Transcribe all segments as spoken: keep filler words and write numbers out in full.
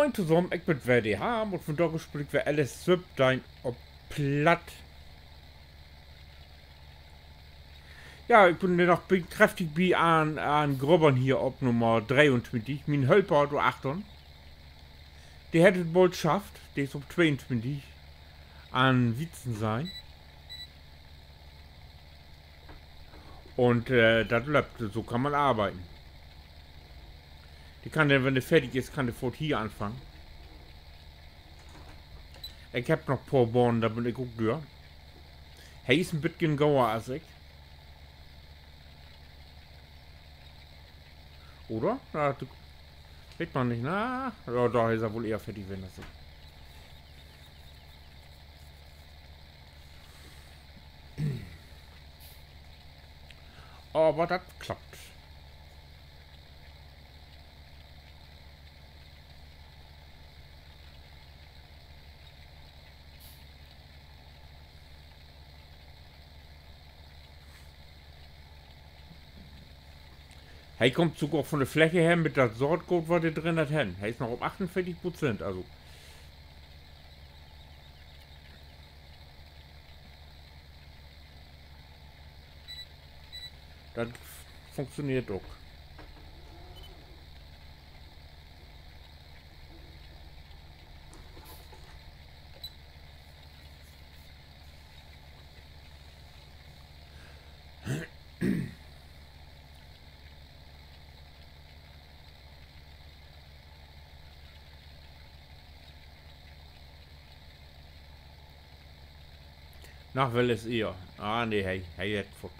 Moin tosamen, ik bün weer de Harm un vundaag speel ik weer L S söventeihn op Platt. Ja, ik bün noch bi-, kräftig bi an, an Grubbern hier op Nummer dreeuntwintig. Mien Hölper dor achtern, de hett dat bold schafft, de is op tweeuntwintig an Wietzen sien. Un, äh, dat löppt, so kann man arbeiden. De kann denn, wenn de fertig is, kann de foort hier anfangen. Ik hebb noch poor Bahnen, dor bün ik ok dör. He is en beten gauer as ik. Oder? Na, du, weet man nich, na? Ja, dor is he woll ehr fertig ween as ik. Aver dat klappt. He kummt sogor von de Fläche her mit dat Saatgoot, wat he drin hett, hen. He is noch op achtunveertig Prozent, also. Dat funktioneert ok. Na, well is ehr. Ah, nee, he, he hett foort.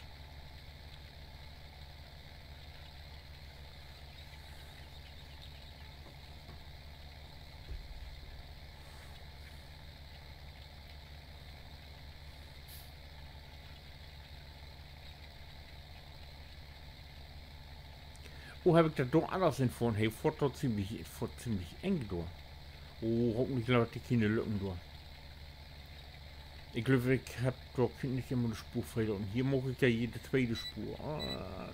Oh, heff ik dat dor anners infohren? He fohrt dor ziemlich, fohrt ziemlich eng dor. Oh, hoffentlich laat de kiene Lücken dor. Ik glööv, ik hebb dor nich immer de Spoor free laten. Hier maak ik ja hier de tweede Spoor. Ah.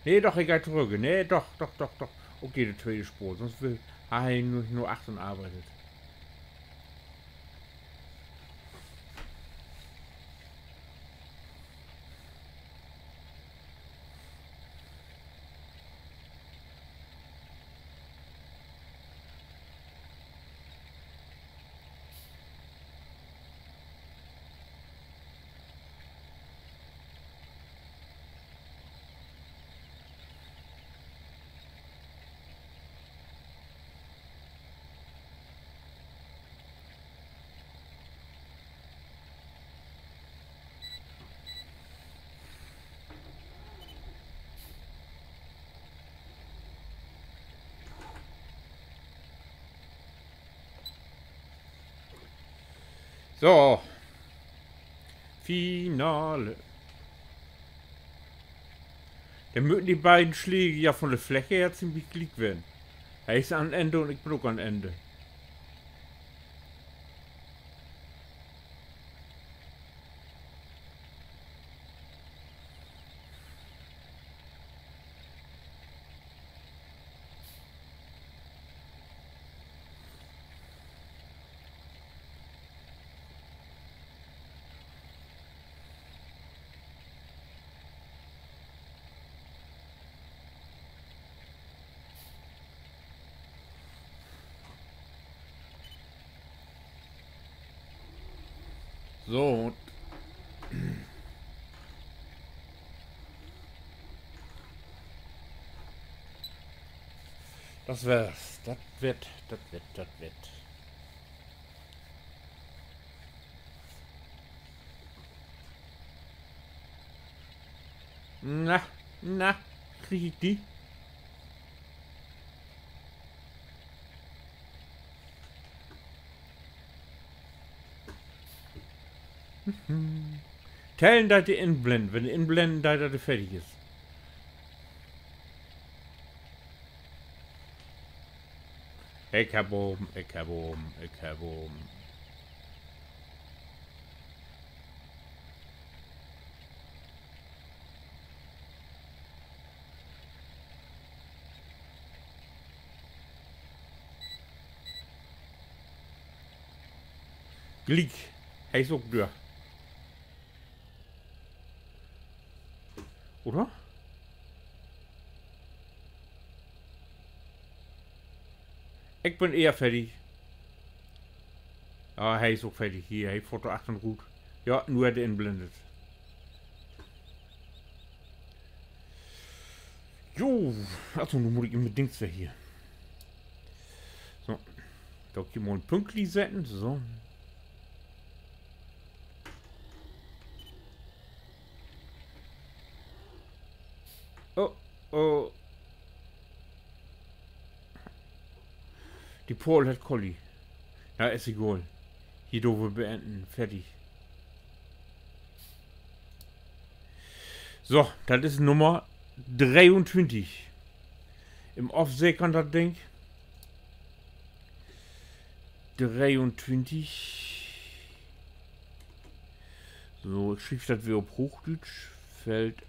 Nee, doch, ik gah torüch. Nee, doch, doch, doch, doch. Okay, de tweede Spoor. Sonst will, harr he nu, nu achtern arbeidt. So. Finale. Denn möten de beiden Släge ja von de Fläche her ziemlich gliek weren. He is an Enn un ik bün ok an Enn. So. Dat weer, dat weer, dat weer, dat weer. Na, na, krieg ik de? Tellen deit de inblenden, wenn de inblenden deit, dat de fertig is. Ik heff em, ik heff em, ik heff em. Gliek. He is ok dör. Oder? Ik bün ehr fertig. Ja, he is ok fertig. Hier, he fohrt dor achtern rut. Ja, nu hett he inblendet. Jo, also, nu mutt ik mit Dings weg hier. So, dor kann man en Pünktli setten, so. Oh, oh. De Paul hett Kolli. Na, is egal. Hier doot wi beenden. Fertig. So, dat is Nummer dreeuntwintig. Im Off sekern dat Ding. Dreeuntwintig. So, ik schriev dat weer op Hoochdüütsch. Feldarbeit.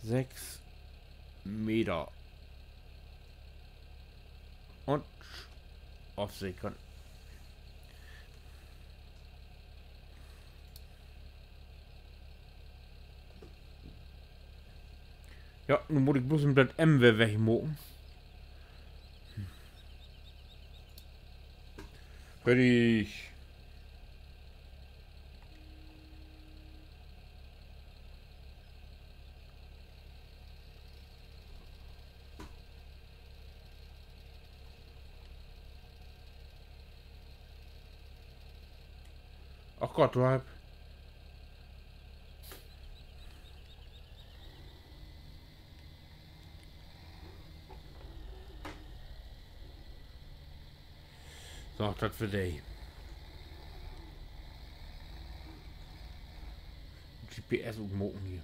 Sess Meter. Un afsekern. Ja, nu mutt ik bloots even dat M weer wegmaken. Fertig. Ach Gott, du hest. So, dat weer de. G P S utmaken hier.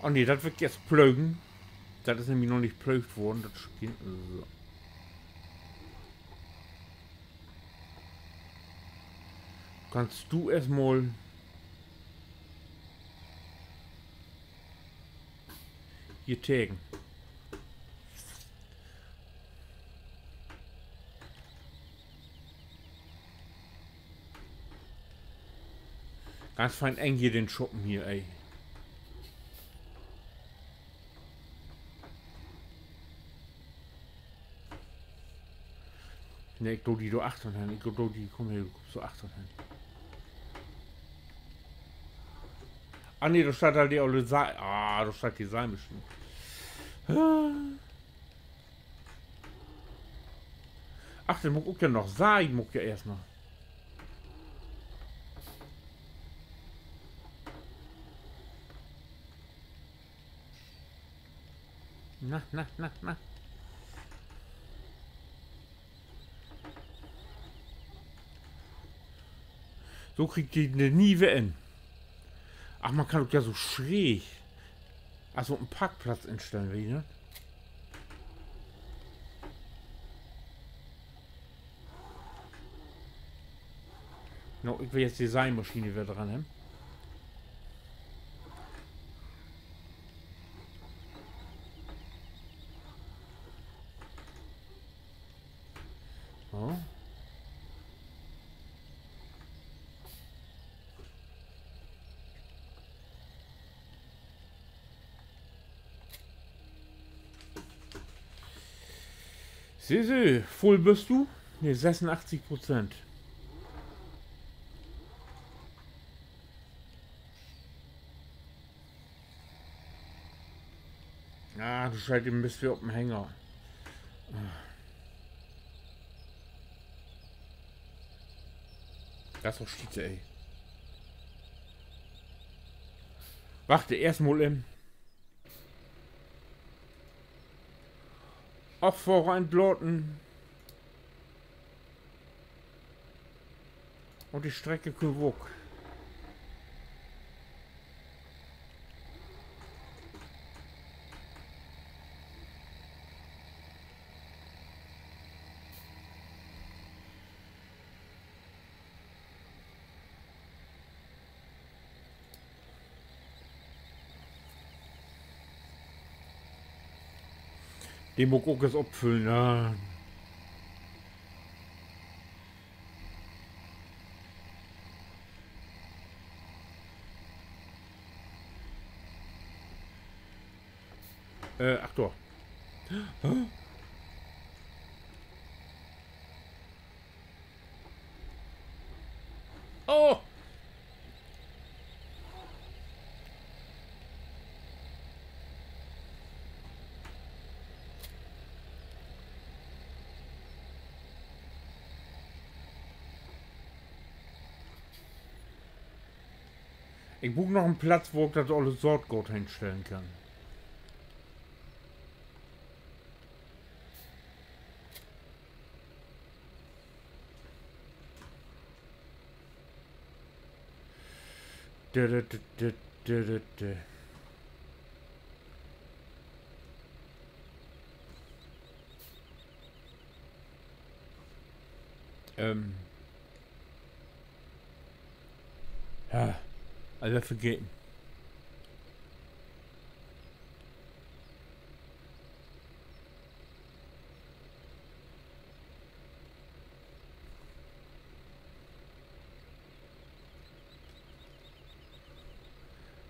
Oh nee, dat will ik eerst plögen. Dat is nämlich noch nich plöögt worrn, dat Stück. So. Kannst du eerstmal hier tegen. Ganz fein eng hier den Schuppen hier, ey. Nee, ik do de dor achtern hen. Ik do de, kumm hier, kumm so achtern hen. Ah, nee, dor steiht al de olle Sei-, ah, dor steiht de Seimaschien. Ah. Ach, denn mutt ik ok ja noch, Sei mutt ik ja eerst noch. Na, na, na, na. So krieg ik de nie weer in. Ach, man kann ok ja so schräg, also op en Parkplatz instellen, weet ji, ne? No, ik will jetzt de Seimaschien weer dran hebben. So. Süh, süh, vull büst du? Nee, sessunachtzig Prozent. Ah, Ach du Scheiße, de müss weer op 'n Hänger. Dat is doch Schiete, ey. Wacht, eerst mal in. Affohren entlaten. Un de Strecke köönt wi ok. De mutt ik ok eerst opfüllen, ja. Äh, ach, dor. Oh! Ik bruuk noch en Platz, wo ik dat olle Saatgood henstellen kann. Dö, dö, dö. Ähm. Ja, all vergeten.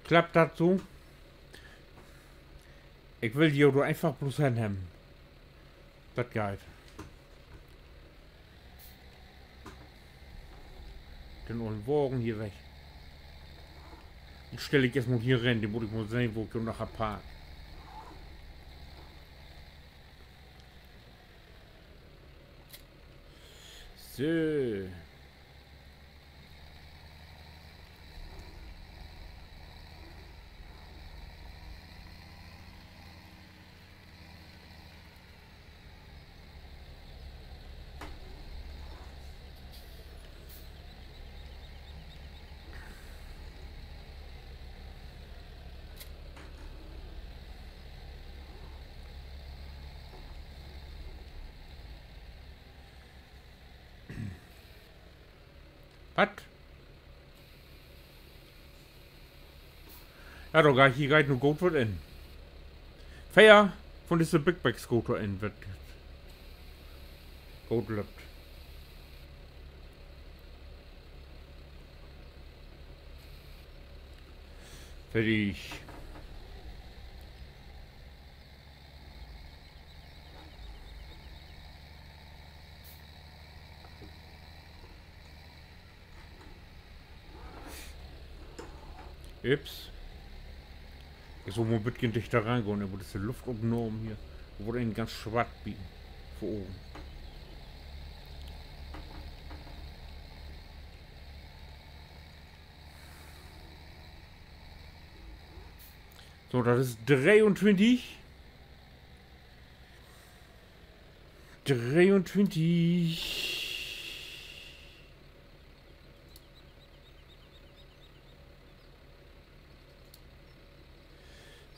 Klappt dat so? Ik will hier doch eenfach blots hen hebben. Dat geiht. Den ollen Wagen hier weg. Den stell ik eerst mal hier hen, den mutt ik mal sehn, wo ik den naher park. So. Wat? Ja, dor geiht, hier geiht nu goot wat in. Veer von disse Big Bag Scooter in, wat goot löppt. Fertig. Ups. Ik sull mal en beten dichter rangahn, aver disse Luftopnahmen hier, dor warrt een ganz swart bi, vör Ogen. So, dat is dreeuntwintig. Dreeuntwintig.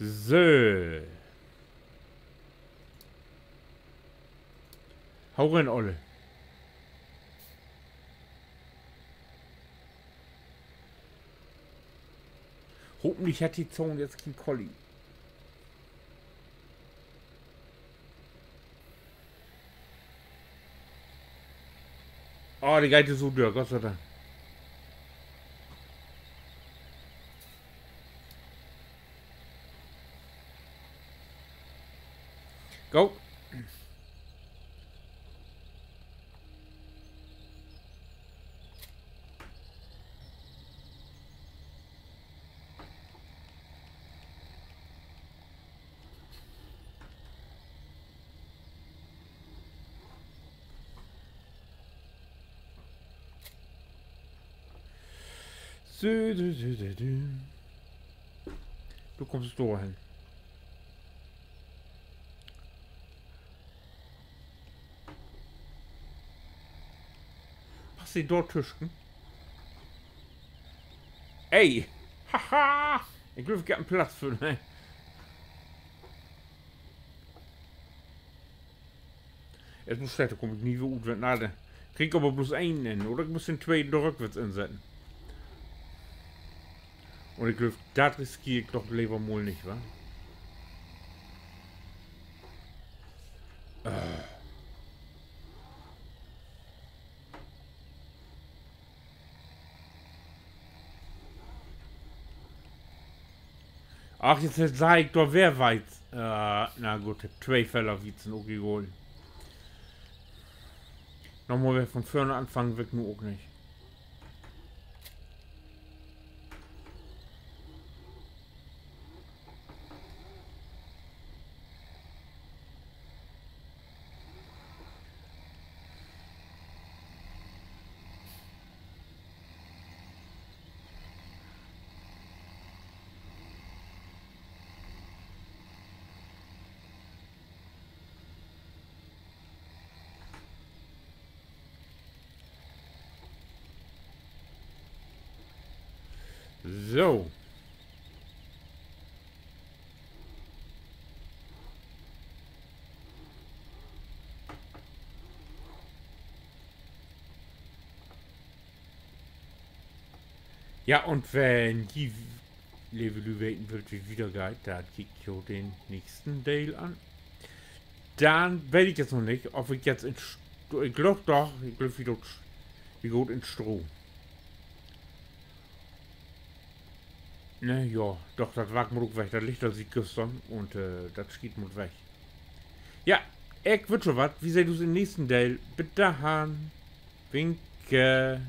So. Hau rin, Olle. Hopentlich hett de Zahn jetzt kien Kolli. Oh, de geiht so dör, Gott sei Dank. Go. Sü, sü, sü, sü, sü. Du kummst dor hen. Passt de dor tüschen? Ey! Haha! Ik glööv, ik heff en Platz för, ne? Is blots slecht, dor kumm ik nie weer ut, wenn, na, denn krieg ik aver blots een in, oder ik mutt den tweeden dor rückwärts insetten. Un ik glööv, dat riskeer ik doch lever mal nich, wa? Äh. Ach, jetzt seh ik dor weer Weizen. Äh, na goot, heff twee Feller Weizen ok jehollen. Nochmal weer von vörn anfangen will ik nu ok nich. So. Ja, un wenn ji, leve Lüüd, weten wüllt, wo dat wiedergeiht, denn kiekt jo den nächsten Deel an. Denn weet ik jetzt noch nich, of ik jetzt in St-, ik glööv doch, ik glööv, wi doot, wi gaht in Stroh. Ne, ja, doch, dat Wark mutt ok weg. Dat liggt dor siet güstern un, äh, dat Schiet mutt weg. Ja, ik wünsch jo wat. Wi seht us in'n nächsten Deel. Bit dorhen. Winke.